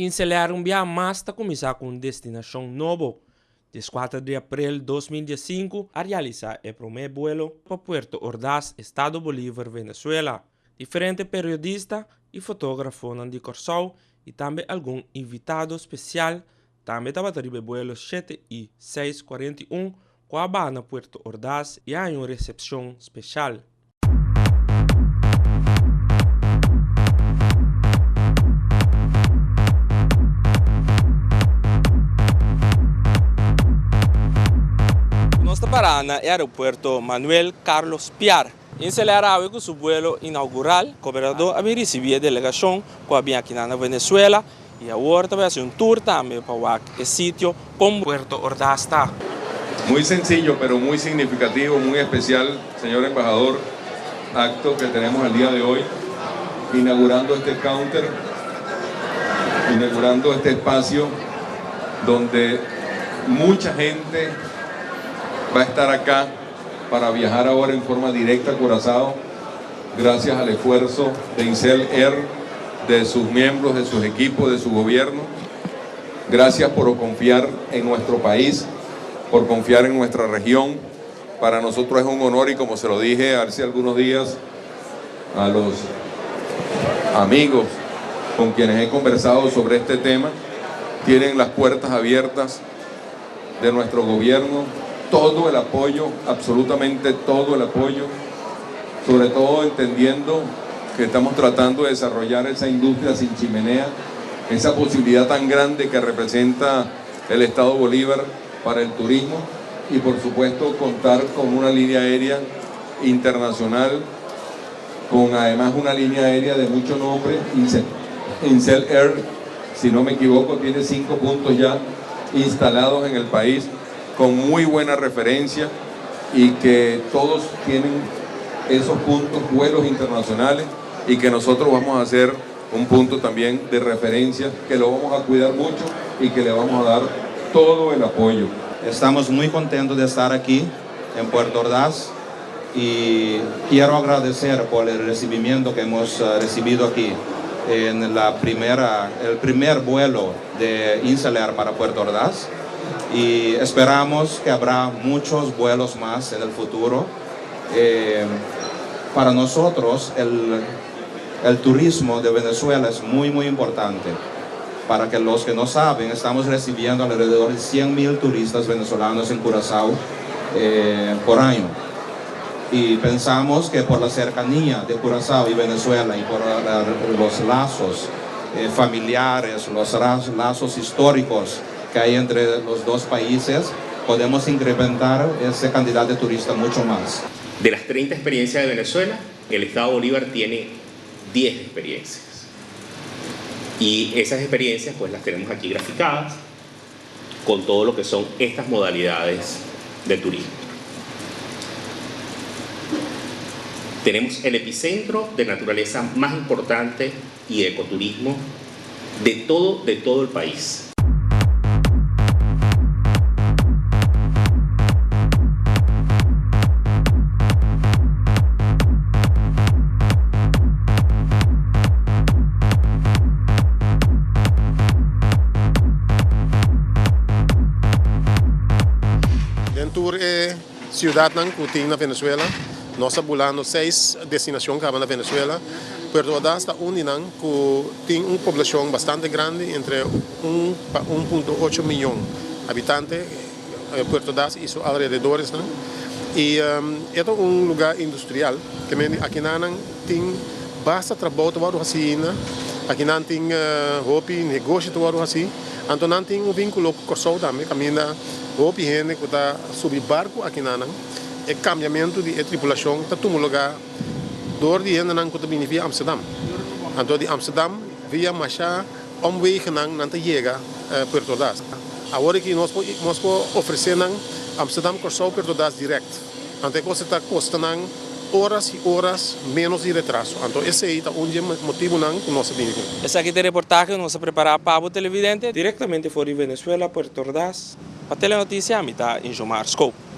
InselAir un biaha mas ta kuminsá ku un destinashon nobo. Dieskuater di aprel 2015 a realisá e promé buelo pa Puerto Ordaz, Estado Bolívar, Venezuela. Diferente periodista i fotógrafonan di Kòrsou i tambe algun invitado spesial tambe tabata riba e buelo shete i seis 41 ku a baha na Puerto Ordaz i a haña un resepshon spesial. Nos ta pará na e aeropuerto Manuel Carlos Piar. InselAir awe ku su buelo inaugural. Gobernador a bin risibí e delegashon ku a bin akinan na Venezuela i awor ta bai hasi un tour tambe pa wak e sitio kon Puerto Ordaz ta. Muy sencillo, pero muy significativo, muy especial, señor embajador, acto que tenemos el día de hoy, inaugurando este counter, inaugurando este espacio donde mucha gente va a estar acá para viajar ahora en forma directa a Curazao, gracias al esfuerzo de Insel Air, de sus miembros, de sus equipos, de su gobierno. Gracias por confiar en nuestro país, por confiar en nuestra región. Para nosotros es un honor y como se lo dije hace algunos días a los amigos con quienes he conversado sobre este tema, tienen las puertas abiertas de nuestro gobierno, todo el apoyo, absolutamente todo el apoyo, sobre todo entendiendo que estamos tratando de desarrollar esa industria sin chimenea, esa posibilidad tan grande que representa el Estado Bolívar para el turismo y por supuesto contar con una línea aérea internacional, con además una línea aérea de mucho nombre, Insel Air, si no me equivoco, tiene 5 puntos ya instalados en el país, con muy buena referencia y que todos tienen esos puntos, vuelos internacionales, y que nosotros vamos a hacer un punto también de referencia, que lo vamos a cuidar mucho y que le vamos a dar todo el apoyo. Estamos muy contentos de estar aquí en Puerto Ordaz y quiero agradecer por el recibimiento que hemos recibido aquí en el primer vuelo de InselAir para Puerto Ordaz, y esperamos que habrá muchos vuelos más en el futuro. Para nosotros el turismo de Venezuela es muy, muy importante. Para que los que no saben, estamos recibiendo alrededor de 100.000 turistas venezolanos en Curazao por año. Y pensamos que por la cercanía de Curazao y Venezuela y por los lazos familiares, los lazos históricos que hay entre los dos países, podemos incrementar esa cantidad de turistas mucho más. De las 30 experiencias de Venezuela, el Estado Bolívar tiene 10 experiencias. Y esas experiencias, las tenemos aquí graficadas con todo lo que son estas modalidades de turismo. Tenemos el epicentro de naturaleza más importante y de ecoturismo de todo el país. Den tur e ciudadnan cu tin na Venezuela, nos ta bulando 6 destinacion caba na Venezuela. Puerto Ordaz ta un di nan cu tin un poblacion bastante grandi, entre un pa un punto ocho miyon habitante, Puerto Ordaz y su alrededores nan. Y e ta un lugar industrial, ke men di akinanan tin basta trabou ta wòrdu hasi ainda, akinan tin hopi negoshi ta wòrdu hasi, anto nan tin un vínkulo ku Kòrsou tambe, kaminda hopi hende ku ta subi barku akinanan, e kambiamentu di e tripulashon ta tuma lugá dor di hendenan ku ta bini via Amsterdam. Anto di Amsterdam via masha omwegennan nan ta yega Puerto Ordaz. Awor aki nos por nos por ofresé nan Amsterdam, Kòrsou, Puerto Ordaz dirèkt. Anto e kos ta kosta nan oras i oras ménos di retraso. Anto esei ta un di e motibunan ku nos a bini ku. Esaki ta e reportahe ku nos a prepará pa bo televidente direktamente for di Venezuela, Puerto Ordaz. Pa Telenoticia, mi ta Injomar Scope.